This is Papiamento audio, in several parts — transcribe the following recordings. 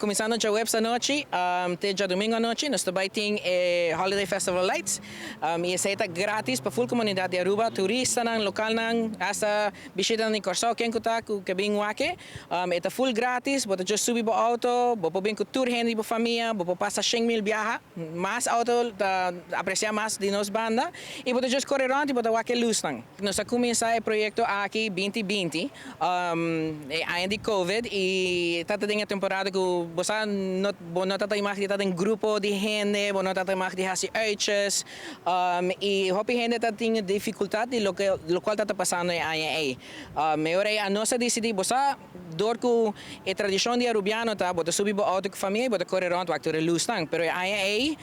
Kuminsando djaweps anochi te djadumingu anochi, nos ta bai tin e Holiday Festival Lights i esei ta gratis pa ful komunidat di Aruba, turistanan, lokalnan, hasta bishitanan di Kòrsou ken ku ta ku ke bin wak. E ta ful gratis, bo ta just subi bo outo, bo por bin ku tur hende di bo famia, bo por pasa 100,000 biaha, mas outo ta apresiá mas di nos banda i bo ta just kore rònt i bo ta wak e lusnan. Nos a kuminsá e proyekto aki 2020, e aña di Covid, i ta den e temporada ku bo sa no bo no ta mag di ta den grupo di hende, bo no ta mag di hasi uitjes i hopi hende ta tin difikultat di loke lokual ta pasando e aña ei. E ora ei anos a disidí, bo sa, dor ku e tradishon di arubiano ta bo ta subi bo outo ku famia i bo ta kore rònt wak tur e lusnan, pero e aña ei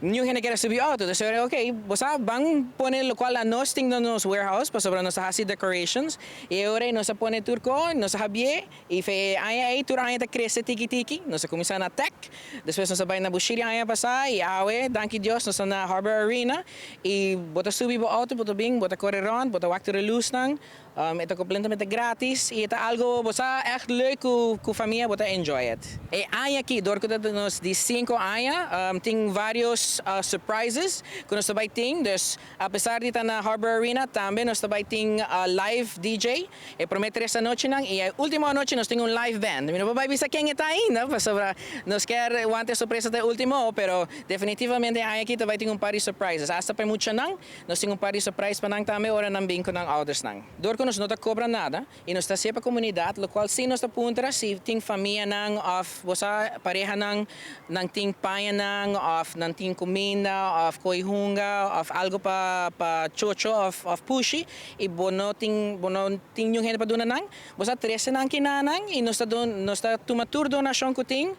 niun hende kier a subi outo. Dus e ora ei, okay, bo sa, ban pone lokual anos tin den nos warehouse pasobra nos ta hasi decorations, i e ora ei nos a pone tur ko, nos a habié i fe e aña ei tur aña ta krese tiki tiki. Nos a kuminsá na Tech, despues nos a bai na Bushiri aña pasá i awe, danki Dios, nos ta na Harbor Arena i bo ta subi bo outo, bo ta bin, bo ta kore rònt, bo ta wak tur e lusnan. E ta kompletamente gratis i e ta algu bo sa ègt leuk ku famia bo ta enjoy it. E aña aki dor ku ta nos di 5 aña, tin varios surprises ku nos ta bai tin. Dus apesar di ta na Harbor Arena, tambe nos ta bai tin live DJ e promé tres anochinan i e último anochi nos tin un live band. Mi no por bai bisa ken e ta ainda pasobra nos kier wanta e sorpresa te último, pero definitivamente e aña aki ta bai tin un par di surprises. Hasta pa e muchanan nos tin un par di surprise pa nan tambe ora nan bin ku nan oudersnan. Dor ku nos no ta kobra nada i nos ta hasié pa komunidat, lokual sí nos ta puntra si tin famianan òf bo sa parehanan nan tin pañanan òf nan tin kuminda òf koi hunga òf algu pa chocho òf pushi i bo no tin niun hende pa duna nan, bo sa trese nan kinanan i nos ta tuma tur donashon ku tin.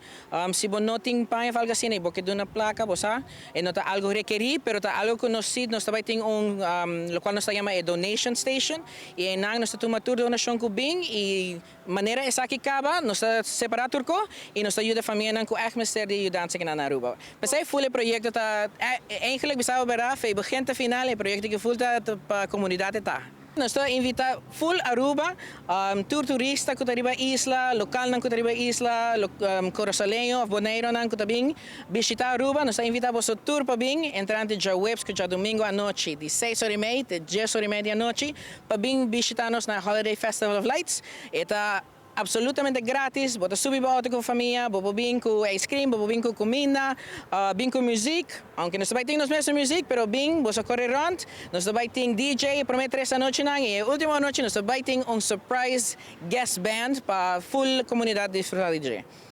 Si bo no tin paña òf algu asina i bo ke duna plaka, bo sa, e no ta algu rekerí, pero ta algu ku nos sí nos ta bai tin un lokual nos ta yama e donation station i einan nos ta tuma tur donashon ku bin i manera esaki kaba nos ta separá tur ko i nos ta yuda famianan ku ègt mester di yudansa kinan na Aruba. P'esei ful e proyekto ta eigenlijk bisa bo bèrdat, fe begin te final e proyekto ki ful ta pa komunidat e ta. Nos ta invitá ful Aruba, tur turista ku ta riba isla, lokalnan ku ta riba isla, kurasoleño òf boneironan ku ta bin bishitá Aruba, nos ta invitá boso tur pa bin entrante djaweps ku djadumingu anochi di 6:30 te 10:30 di anochi pa bin bishitá nos na Holiday Festival of Lights. E ta absolutamente gratis, bo ta subi bo outo ku famia, bo por bin ku ice cream, bo por bin ku kuminda, bin ku muzik, aunke nos ta bai tin nos mes muzik, pero bin, boso kore rònt, nos ta bai tin DJ e promé tres anochinan i e último anochi nos ta bai tin un surprise guest band pa ful komunidat disfrutá di dje.